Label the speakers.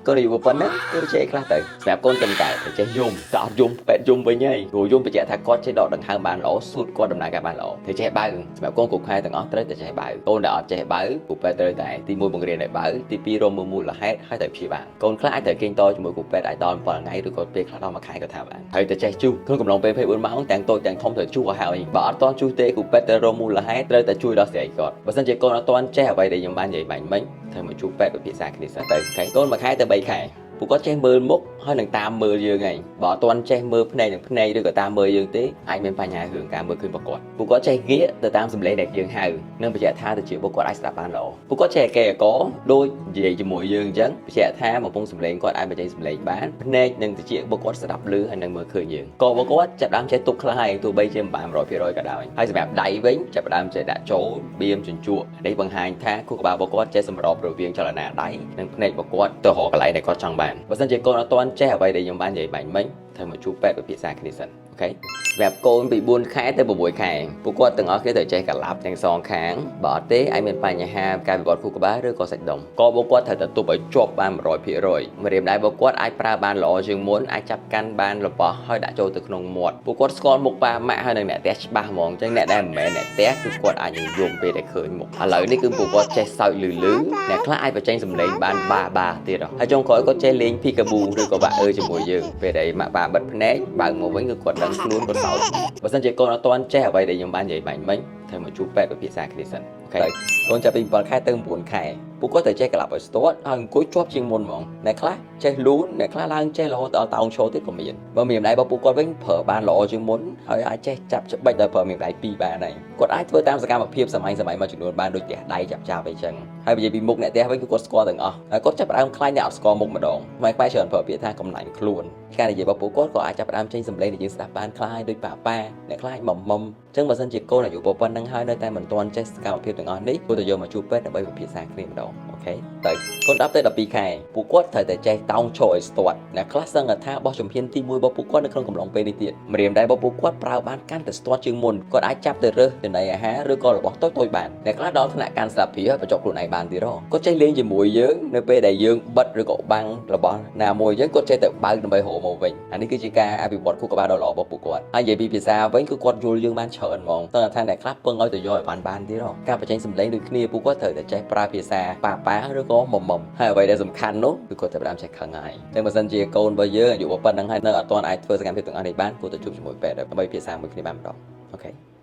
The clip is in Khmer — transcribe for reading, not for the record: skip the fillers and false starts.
Speaker 1: កូនអាយុប៉ុណ្ណឹងគឺចេះខ្លះទៅសម្រាប់កូនទៅកើតតែចេះយំតែអត់យំពេទ្យយំវិញហើយព្រោះយំបញ្ជាក់ថាគាត់ចេះដកដង្ហើមបានល្អសួតគាត់ដំណើរការបានល្អត្រូវចេះបើសម្រាប់កូនគ្រប់ខែទាំងអស់ត្រូវតែចេះបើកូនដែលអត់ចេះបើគ្រូពេទ្យត្រូវតែទី1បង្រៀនឲ្យបើទី2រកមើលមូលហេតុហើយត្រូវព្យាបាលកូនខ្លះអាចត្រូវគេងតជាមួយគ្រូពេទ្យអាចដល់7ថ្ងៃឬក៏ពេលខ្លះដល់1ខែក៏ថាបានត្រូវតែចេះជុះក្នុងកំឡុងពេល24ម៉ោងទាំងតូចទាំងធំត្រូវជុះឲ្យហើយបើអត់ទាន់ជុះទេគ្រូពេទ្យត្រូវរកមូលហេតុត្រូវតែជួយដោះស្រាយគាត់បើសិនជាកូនអត់ទាន់ចេះអ្វីដែលខ្ញុំបាននិយាយបាញ់មិញត្រូវមកជួបពេទ្យពិភាក្សាគ្នាសិនទៅខែកូន1ខែទៅ3ខែពួកគាត់ចេះមើលមុខហើយនឹងតាមមើលយើងឯងបើអត់ទាន់ចេះមើលភ្នែកនឹងភ្នែកឬក៏តាមមើលយើងទេអាចមានបញ្ហារឿងការមើលឃើញរបស់គាត់ពួកគាត់ចេះងាកទៅតាមសម្លេងដែលយើងហៅនិងបញ្ជាក់ថាទៅជាពួកគាត់អាចស្ដាប់បានល្អពួកគាត់ចេះអកេអកដូចនិយាយជាមួយយើងអញ្ចឹងបញ្ជាក់ថាបំពង់សម្លេងគាត់អាចបញ្ចេញសម្លេងបានភ្នែកនិងត្រចៀករបស់គាត់ស្ដាប់ឮហើយនឹងមើលឃើញយើងក៏ពួកគាត់ចាប់ផ្ដើមចេះទប់ខ្លះហើយទោះបីជាមិនបាន100%ក៏ដោយហើយសម្រាប់ដៃវិញចាប់ផ្ដើមចេះដាក់ចូលបៀមជញ្ជក់នេះបង្ហាញថាខួរក្បាលរបស់គាត់ចេះសម្របរវាងចលនាដៃនិងភ្នែករបស់គាត់ទៅរកកន្លែងដែលគាត់ចង់បានបើសិនជាកូនអត់ទាន់ចេះអ្វីដែលខ្ញុំបាននិយាយបាញ់មិញត្រូវមកជួបពេទ្យពិភាក្សាគ្នាសិន OK សម្រាប់កូនពី4ខែទៅ6ខែពួកគាត់ទាំងអស់គ្នាត្រូវចេះក្លាប់ទាំងសងខាងបើអត់ទេអាចមានបញ្ហាការវិវត្តខួរក្បាលឬក៏សាច់ដុំក៏ពួកគាត់ត្រូវតែទប់ឲ្យជាប់បាន100%ម្រាមដៃរបស់គាត់អាចប្រើបានល្អជាងមុនអាចចាប់កាន់បានរបស់ហើយដាក់ចូលទៅក្នុងមាត់ពួកគាត់ស្គាល់មុខប៉ាម៉ាក់ហើយនិងអ្នកផ្ទះច្បាស់ហ្មងអញ្ចឹងអ្នកដែលមិនមែនអ្នកផ្ទះគឺគាត់អាចនឹងយំពេលដែលឃើញមុខឥឡូវនេះគឺពួកគាត់ចេះសើចលឺលឺអ្នកខ្លះអាចបញ្ចេញសំឡេងបានបាបាទៀតហើយចុងក្រោយគាត់ចេះលេង peekaboo ឬក៏បាក់អើជាមួយយើងពេលដែលម៉ាក់ប៉ាបិទភ្នែកបើកមកវិញគឺគាត់ដឹងខ្លួនគាត់សើចបើសិនជាកូនអត់ទាន់ចេះអ្វីដែលខ្ញុំបាននិយាយបាញ់មិញត្រូវមកជួបពេទ្យពិភាក្សាគ្នាសិន OK កូនចាប់ពី7ខែទៅ9ខែពួកគាត់ត្រូវចេះក្លាប់ឲ្យស្ទាត់ហើយអង្គុយជាប់ជាងមុនហ្មងអ្នកខ្លះចេះលូនអ្នកខ្លះឡើងចេះរហូតដល់តោងឈរទៀតក៏មានបើមានដៃរបស់ពួកគាត់វិញប្រើបានល្អជាងមុនហើយអាចចេះចាប់ច្បិចដោយប្រើមានដៃពីរបានហើយគាត់អាចធ្វើតាមសកម្មភាពសម័យសម័យមួយចំនួនបានដូចផ្ទះដៃចាប់ចាប់អីចឹងហើយនិយាយពីមុខអ្នកផ្ទះវិញគឺគាត់ស្គាល់ទាំងអស់ហើយគាត់ចាប់ផ្ដើមខ្លាចអ្នកអត់ស្គាល់មុខម្ដងខ្មែរខ្មែរច្រើនប្រើពាក្យថាកំឡាញ់ខ្លួនការនិយាយរបស់ពួកគាត់ក៏អាចចាប់ផ្ដើមចេញសម្លេងដែលយើងស្ដាប់បានខ្លះហើយដូចប៉ាប៉ាអ្នកខ្លះអាចមុំមុំចឹងបើសិនជាកូនអាយុប៉ុណ្ណឹងហើយនៅតែមិនទាន់ចេះសកម្មភាពទាំងអស់នេះគួរតែយកមកជួបពេទ្យដើម្បីពិភាក្សាគ្នាម្ដង OK ទៅកូន10ទៅ12ខែពួកគាត់ត្រូវតែចេះតោងឈរឲ្យស្ទាត់អ្នកខ្លះសឹងថាបោះជំហានទី1របស់ពួកគាត់នៅក្នុងកំឡុងពេលនេះទៀតម្រាមដៃរបស់ពួកគាត់ប្រើបានកាន់តែស្ទាត់ជាងមុនគាត់អាចចាប់ទៅរើសចំណីអាហារឬក៏របស់តូចៗបានអ្នកខ្លះដល់ថ្នាក់កាន់ស្លាបព្រាហើយបញ្ចុកខ្លួនឯងបានទៀតហ៎គាត់ចេះលេងជាមួយយើងនៅពេលដែលយើងបិទឬក៏បាំងរបស់ណាមួយយើងគាត់ចេះតែបើកដើម្បីរកមកវិញអានេះគឺជាការអភិវឌ្ឍខួរក្បាលដ៏ល្អរបស់ពួកគាត់ហើយនិយាយពីភាសាវិញគឺគាត់យល់យើងបានច្រើនហ្មងតើថាអ្នកខ្លះពឹងឲ្យទៅយកឲ្យបានបានទៀតហ៎ការបញ្ចេញសម្លេងដូចគ្នាពួកគាត់ត្រូវតែចេះប្រើភាសាប៉ាប៉ាឬក៏មុំមុំហើយអ្វីដែលសំខាន់នោះគឺគាត់តែផ្ដើមចេះខឹងហើយតែបើសិនជាកូនរបស់យើងអាយុប៉ុណ្ណឹងហើយនៅអត់ទាន់អាចធ្វើសកម្មភាពទាំងអស់នេះបានគួរតែជួបជាមួយពេទ្យដើម្បីភាសាមួយគ្នាបានម្ដង OK។